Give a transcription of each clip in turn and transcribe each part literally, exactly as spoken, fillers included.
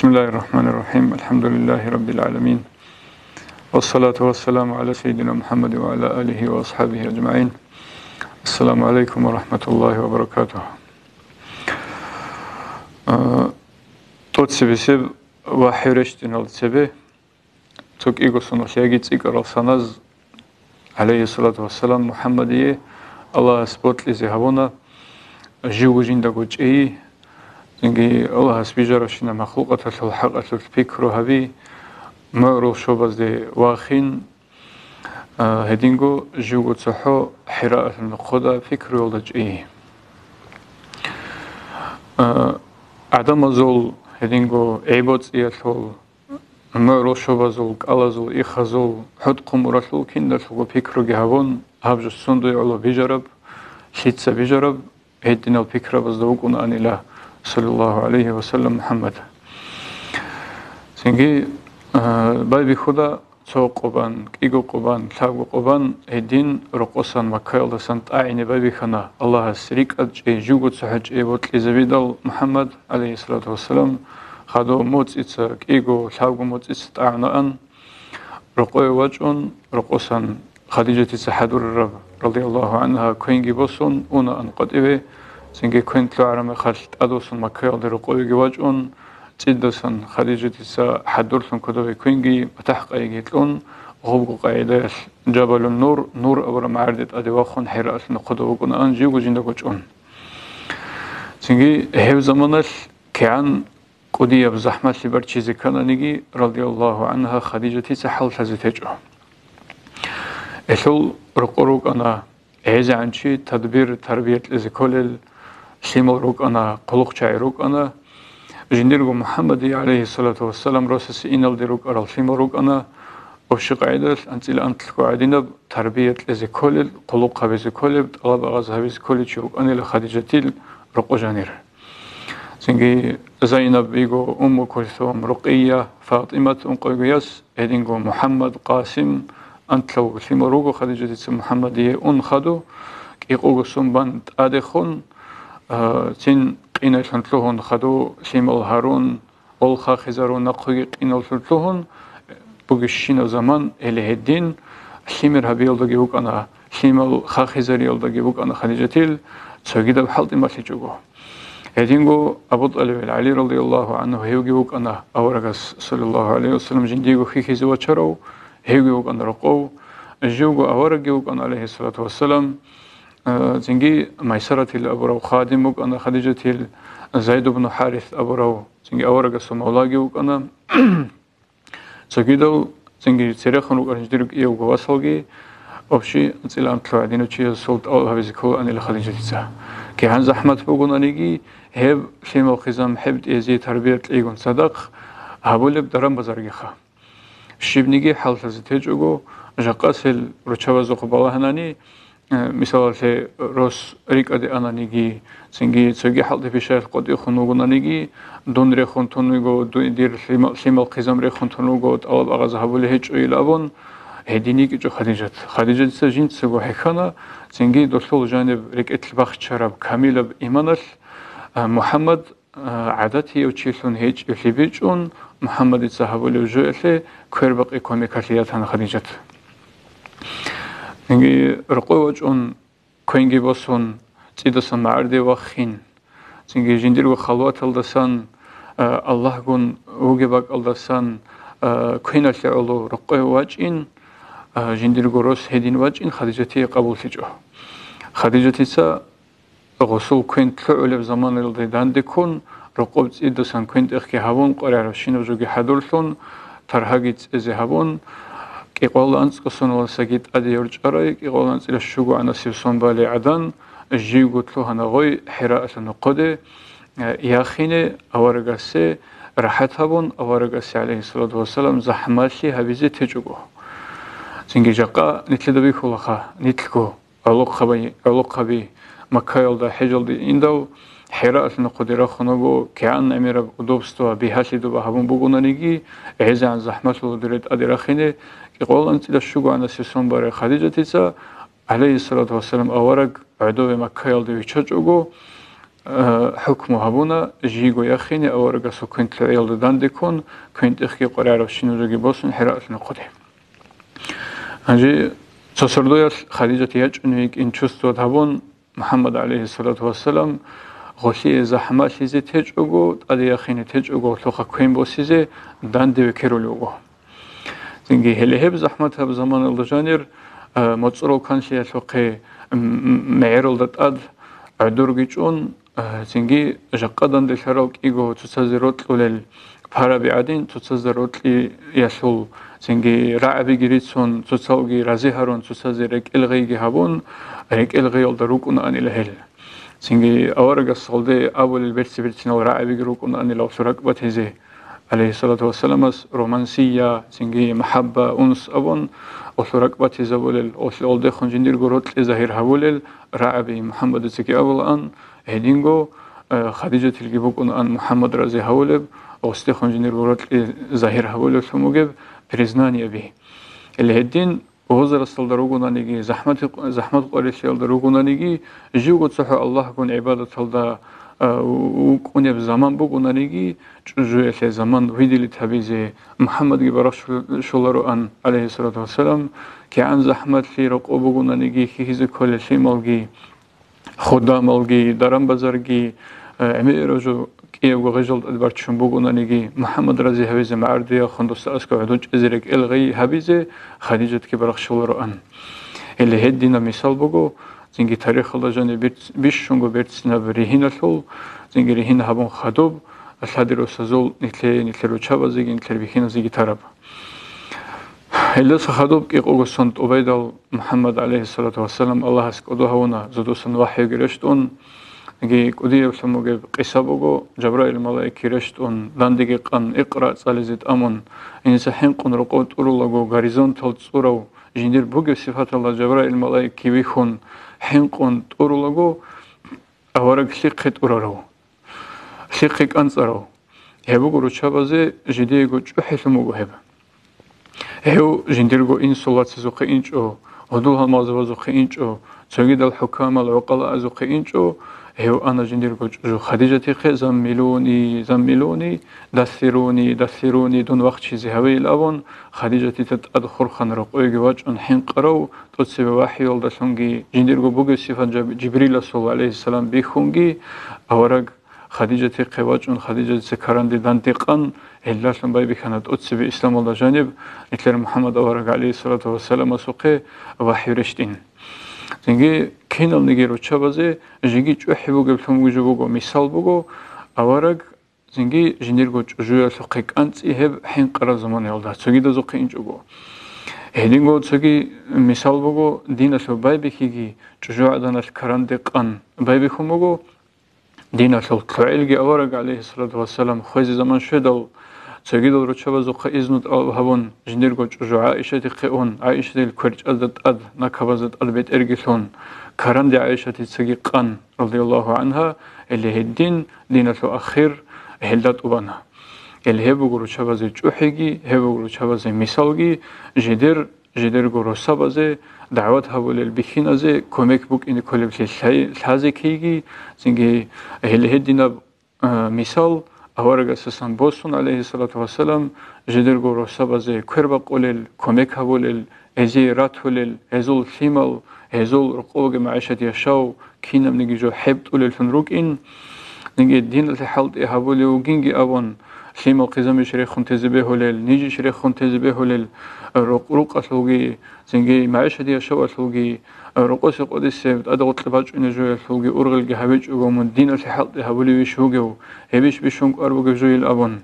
بسم الله الرحمن الرحيم. الحمد لله رب العالمين. والصلاة والسلام على سيدنا محمد وعلى آله وأصحابه أجمعين. السلام عليكم ورحمة الله وبركاته. Э, тӀоцебесеб ва хӀерещтӀинал цебе цо кӀиго соналъ яги цӀикӀкӀарал саназ, гӀалайгьиссалату вассалам, МухӀаммадие Аллагьас бокьизе гьабуна, живго жиндаго чӀей, цинги Аллагьас бижаравщинаб махлукъаталъул хӀакъалъулъ пикру гьаби, мугӀрул щобазде вахин, а, гьединго живго цохӀо ХӀираалъул нохъода пикруялда чӀей. А, гӀадамазул гьединго гӀеб-боцӀиялъул, мугӀрул щобазул, кӀалазул, ихазул, хӀутӀ-хъумуралъул киналъулго пикруги гьабун, гьаб жо сундуе гӀоло бижараб, лъица бижараб, гьединал пикрабазда вукӀунаанила, саллаллагьу гӀалайгьи ва саллам, МухӀаммад. Цинги, а, байбихьуда цо къо бан, кӀиго къо бан, лъабго къо бан, гьедин рокъосан Маккаялдасан тӀагӀине байбихьана, Аллагьас рикӀкӀад чӀей, живго цохӀо чӀей бокьизабидал, МухӀаммад, гӀалайгьиссалату вассалам, хадув моцӀица, кӀиго, лъабго моцӀица тӀагӀунаан, рокъове вачӀун, рокъосан Хадижатица хӀадурараб, радияллагьу гӀангьа, квенги босун унаан къватӀиве, цинги квен лъугӀараб мехалъ тӀадвуссун Маккаялде рокъовеги вачӀун, цӀидасан Хадижатица хӀадурлъун кодобе квенги батахӀ къайги кьун, гъобго къагӀидаялъ Жабалун Нур, Нур абураб магӀарде тӀаде вахун, ХӀираалъул нохъода вукӀунаан живго жиндаго чӀун. Цинги гьеб заманалъ кигӀан кӀудияб захӀмалъи барчизе ккананиги, радияллагьу гӀангьа, Хадижатица хӀаллъазе течӀо. Гьелъул рокъор рукӀана гӀезегӀанчи, тадбир, тарбия кьезе кколел, лъимал рукӀана, хъулухъчагӀи рукӀана. Жиндирго МухӀаммадие, гӀалайгьиссалату вассалам, росасе иналде рукӀарал лъимал рукӀана, общий къагӀидалъ анцӀила анлъго гӀадинаб тарбия кьезе кколел, хъулухъ гьабизе кколеб, тӀалаб-агъаз гьабизе кколев чи вукӀанила Хадижатил рокъо жанир. Цинги Зайнаб йиго, Умму Кулсум, Рукъия, ФатӀимат ункъоего яс, гьединго МухӀаммад, Къасим, анлъго лъимал руго Хадижатица МухӀаммадие ун хадув, кӀикъого сун бан тӀадехун, а, цин къиналъун лъугьун хадув лъимал гьарун, гъол хахизарун, нахъеги къиналлъун лъугьун, бугебщинаб заман, гьеле гьедин лъимер гьабиялдаги вукӀана, лъимал хахизариялдаги вукӀана Хадижатил, цогидаб хӀалтӀи малъичӀого. Гьединго Абу ТӀалибил ГӀали, радияллагьу гӀангьу, гьевги вукӀана аварагас, саллаллагьу гӀалайгьи вассалам, жиндиего хьихьизе вачарав, гьевги вукӀана рокъов, живго аварагги вукӀана, гӀалайгьиссалату вассалам, э, цинги Майсаратил абурав хадим вукӀана Хадижатил, Зайд ибну ХӀарис абурав, цинги аварагасул мавлаги вукӀана. Цогидал цинги церехун рукӀарал жиндирго кӀиявго васалги, общий анцӀила анлъго гӀадинав чиясул тӀалаб гьабизе кколаанила Хадижатица. КигӀан захӀмат бугонаниги, гьеб лъимал хъизан, гьеб тӀезе тарбия кьейгун цадахъ гьабулеб даран-базаргиха. Щибниги хӀаллъазе течӀого, жакъасел руччабазухъ балагьанани, Э, мисалалъе, рос рикӀкӀаде ананиги, цинги цоги хӀалтӀи-пишаялъ къотӀихун вугонаниги, дун рехун тун вуго, ду-, дир лъима-, лъимал хъизан рехун тун вуго, тӀалаб-агъаз гьабулеб гьечӀо ил абун, гьедин йикӀичӀо Хадижат. Хадижатица жинцаго хӀехьана, цинги долъул жаниб рекӀелъ бахчараб камилаб иманалъ, э, МухӀаммад гӀадатияв чилъун гьечӀеблъи бичӀчӀун, МухӀаммадица гьабулеб жоялъе квербакъи кумекалъе ятана Хадижат. Цинги рокъове вачӀун, квенги босун, цӀидасан магӀарде ваххин, цинги жиндирго халваталдасан, а, Аллагьгун вугеб бакӀалдасан, а, квеналъе гӀоло рокъове вачӀин, а, жиндирго рос гьедин вачӀин Хадижатие къабуллъичӀо. Хадижатица Гъусул квен лъугӀулеб заманалде дандеккун, рокъоб цӀидасан квен-тӀехги гьабун, къваригӀарабщинаб жоги хӀадурлъун, таргьаги цӀезе гьабун, кӀикъоялда анцӀго соналдасаги тӀаде йорчӀарай, кӀикъоялда анцӀила щуго гӀанасеб сон балей гӀадан, живго лъугьана гъой ХӀираалъул нохъоде, э, яхине, аварагасе рахӀат гьабун, аварагасе, гӀалайгьиссалату вассалам, захӀмалъи гьабизе течӀого. Цинги жакъа нилъеда бихьулаха, нилъго. ГӀолохъаби, гӀолохъаби Маккаялда хӀежалде индал, ХӀираалъул нохъоде рахун вуго, кигӀан гӀемераб удобство бигьалъидуба гьабун бугонаниги, гӀезегӀан захӀмалъула дуре тӀаде рахине, кӀикъоялда анцӀила щуго гӀанасеб сон балей Хадижатица, гӀалайгьиссалату вассалам, авараг гӀодове Маккаялде виччачӀого, э, хӀукму гьабуна, жийго яхине аварагасул квен лъугӀиялда данде ккун, квен тӀехги къваригӀарабщинаб жоги босун ХӀираалъ нахъуде. Гьанже цо сордоялъ Хадижат ячӀунев йикӀин чувствовать гьабун, МухӀаммад, гӀалайгьиссалату вассалам, гъолъие захӀмалъизе течӀого, тӀаде яхине течӀого, гъолъухъа квен босизе данде векерулев вуго. Цинги гьеле гьеб захӀматаб заманалда жанир, а, моцӀрол канлъиялъухъе, м-, м-, мегӀералда тӀад гӀодорги чӀун, а, цинги жакъа данделъарал кӀиго цоцазе рокьулел параби гӀадин, цоцазда рокьиялъул, цинги рагӀабиги рицун, цоцалги рази гьарун, цоцазе рекӀел гъейги гьабун, рекӀел гъеялда рукӀунаанила гьел. Цинги аварагас гьалде абулел берци-берцинал рагӀабиги рукӀунаанила гъолъул ракӀбатизе, гӀалайгьиссалату вассаламас, романсия, цинги махӀабба, унс абун, гъолъул ракӀбатизабулел, гъолъие гьалдехун жиндирго рокьи загьир гьабулел рагӀаби МухӀаммадицаги абулаан, гьединго, э, Хадижатилги букӀунаан МухӀаммад рази гьавулеб, гъосдехун жиндирго рокьи загьир гьабулеблъун бугеб признаниеби. Гьеле гьедин возрасталда ругонаниги, захӀмат, захӀмат къварилъиялда ругонаниги, живго цохӀо Аллагьгун гӀибадаталда, а, вукӀунеб заман бугонаниги, чӀужуялъе заман видилит гьабизе МухӀаммадги барахщулароан, гӀалайгьиссалату вассалам, кигӀан захӀмалъи рокъоб бугонаниги, хьихьизе кколел лъималги, худамалги, даран-базарги, э, гӀемераб жо кӀиябго гъежал тӀад барччун бугонаниги, МухӀаммад рази гьавизе магӀардиялъун досда аскӀов гӀодов чӀезе рекӀел гъей гьабизе Хадижатги барахщулароан. Гьеле гьединаб мисал буго, цинги тарихалда жаниб берц-, бищунго берцинаб ригьиналъул, цинги ригьин гьабун хадуб, лъади росазул нилъее, нилъер руччабазеги, нилъер бихьиназеги тараб. Гьелдаса хадуб кӀикъого сон тӀубайдал МухӀаммад, гӀалайгьиссалату вассалам, Аллагьас кӀодо гьавуна, зодосан вахӀюги рещтӀун, яги кӀудияблъун бугеб къиса буго, Жабраил малаикги рещтӀун, дандеги къан, «Икъра» цӀализе тӀамун, гьениса хӀинкъун рокъов тӀурулаго, горизонтал цӀурав, жиндир бугеб сипаталда Жабраил малаикги вихьун, хӀинкъун тӀурулаго, авараг лъихъе тӀурарав, лъихъе кӀанцӀарав. Гьеб буго руччабазе жидеего чӀухӀелъун буго гьеб. Гьев жиндирго инсул вацазухъе инчӀо, гьудул-гьалмагъзабазухъе инчӀо, цогидал хӀукамал гӀукъалаазухъе инчӀо, гьев ана жиндирго чӀужу Хадижатихъе: «Заммилуни, заммилуни, дасируни, дасируни, дун вахчизе гьавейил», – абун, Хадижатица тӀад хурхана, рокъойги вачӀун хӀинкъарав, тӀоцебе вахӀиялдалъунги, жиндирго бугеб сипат Жаб-, Жибриласул, гӀалайгьиссалам, бихьунги, авараг Хадижатихъе вачӀун, Хадижатица каранде дандекъан, гьелдалъун байбихьана тӀоцебе исламалда жаниб нилъер МухӀаммад авараг, гӀалайгьиссалату вассаламасухъе, вахӀи рещтӀин. Цинги киналниги руччабазе жеги чӀухӀи бугеблъун жо буго, мисал буго, авараг цинги жиндирго чӀужуялъухъе кӀанцӀи гьеб хӀинкъараб заманаялда, цогидазухъе инчӀого. Гьединго цоги мисал буго, диналъул байбихьиги чӀужугӀаданалъ каранде къан байбихьун буго. Диналъул лъугӀилги авараг, гӀалайгьиссалату вассалам, хвезе заман щведал, цогидал руччабазухъе изну тӀалаб гьабун, жиндирго чӀужу ГӀаишатихъе ун, ГӀаишатил кверчӀазда тӀад, накабазда тӀад бетӀерги лъун, каранде ГӀаишатицаги къан, радияллагьу гӀангьа, гьеле гьедин диналъул ахир гьелда тӀубана. Гьеле гьеб буго руччабазе чӀухӀиги, гьеб буго руччабазе мисалги, жидер, жидерго росабазе дагӀват гьабулел бихьиназе кумек букӀине кколеблъи лъай-, лъазе ккейги, цинги гьеле гьединаб, а, мисал аварагасдасан босун, гӀалайгьиссалату вассалам, жидерго росабазе квербакъулел, кумек гьабулел, гьезие ратулел, гьезул лъимал, гьезул рокъовги магӀишат яшав, кинабниги жо хӀебтӀулеллъун рукӀин, цинги диналъе хӀалтӀи гьабулев вугинги абун, лъимал хъизамищ рехун тезе бегьулел, нижищ рехун тезе бегьулел, рукъ-, рукъалъулги, цинги магӀишат яшавалъулги, рокъосе къодисеб тӀаде гъоркье бачӀунеб жоялъулги ургъелги гьабичӀого, мун диналъе хӀалтӀи гьабулевищ вугев, гьебищ бищун кӀвар бугеб жойил абун.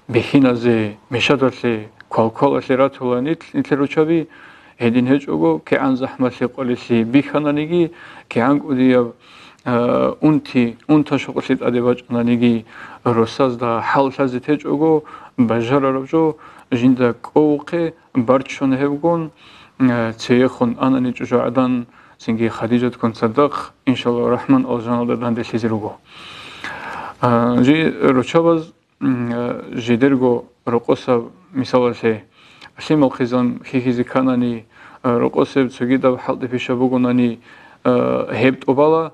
Бихьиназе, мешадалъе, квалквалалъе ратула нил-, нилъер руччаби, гьедин гьечӀого, кигӀан захӀмалъи къварилъи бихьананиги, кигӀан кӀудияб, а, унти, унта-щукълъи тӀаде бачӀананиги, росазда хӀал лъазе течӀого, бажарараб жо жинда кӀовухъе барччун гьебгун, а, цейехун анани чӀужугӀадан, цинги Хадижаткун цадахъ, иншаллагьу рахӀман, алжаналда данделъизе руго. А, жи руччабаз М, э, жидерго рокъосаб, мисалалъе, лъимал хъизан хьихьизе кканани, э, рокъосеб цогидаб хӀалтӀи-пиша бугонани, э, гьеб тӀубала,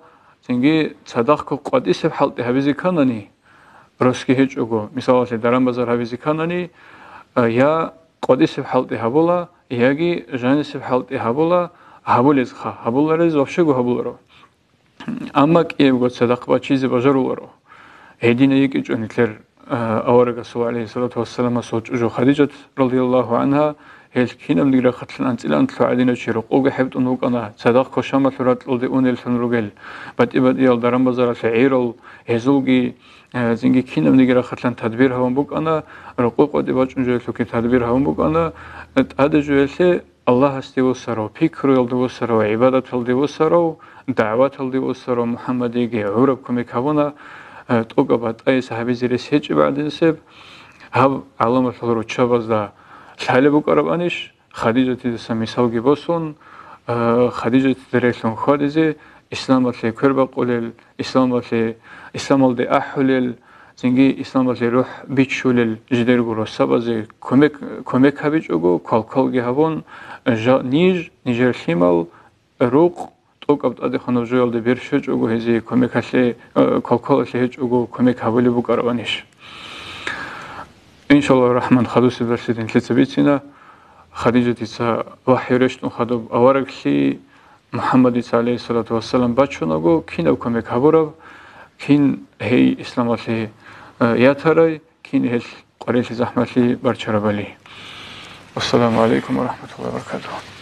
цинги цадахъго къватӀисеб хӀалтӀи гьабизе кканани, росги гьечӀого, мисалалъе, даран-базар гьабизе кканани, а, я къватӀисеб хӀалтӀи гьабула, яги жанисеб хӀалтӀи гьабула, гьабулезха, гьабуларез вообще-го гьабуларо. Амма кӀиябго цадахъ бачизе бажаруларо. Гьединай йикӀичӀо нилъер, а, аварагасул, гӀалайгьиссалату вассаламасул, чӀужу Хадижат, радияллагьу гӀангьа, гьел кинабниги рахъалъан анцӀила анлъго гӀадинав чи рокъовги хӀебтӀун вукӀана, цадахъго Шамалъул ракьалде унеллъун ругел, батӀи-батӀиял даран-базаралъе гӀерал, гьезулги, а, цинги кинабниги рахъалъан тадбир гьабун букӀана, рокъов къватӀибе бачӀун жоялъулги тадбир гьабун букӀана, тӀаде жоялъе Аллагьасде вуссарав, пикруялде вуссарав, гӀибадаталде вуссарав, дагӀваталде вуссарав МухӀаммадиеги гӀураб кумек гьабуна, э, тӀокӀаб батӀияс гьабизе рес гьечӀеб гӀадинасеб. Гьаб гӀаламалъул руччабазда лъалеб букӀарабанищ, Хадижатидаса мисалги босун, э, Хадижатида релълъун хьвадизе, исламалъе квербакъулел, исламалъе, исламалде ахӀулел, цинги исламалъе рухӀ бичулел жидерго росабазе кумек, кумек гьабичӀого, квалквалги гьабун, жа-, ниж, нижер лъимал, рукъ, тӀокӀаб тӀадехунаб жоялде бер щвечӀого, гьезие кумекалъе, э, квалквалалъе гьечӀого кумек гьабулеб букӀарабанищ. Иншаллагьу рахӀман, хадусеб дарсида нилъеца бицина, Хадижатица вахӀю рещтӀун хадуб авараглъи, МухӀаммадица, гӀалайгьиссалату вассалам, бачунаго, кинаб кумек гьабураб, кин гьей исламалъе, э, ятарай, кин гьелъ къварилъи-захӀмалъи барчарабали. Вассаламу гӀалайкум ва рахӀматуллагьи ва баракатугьу.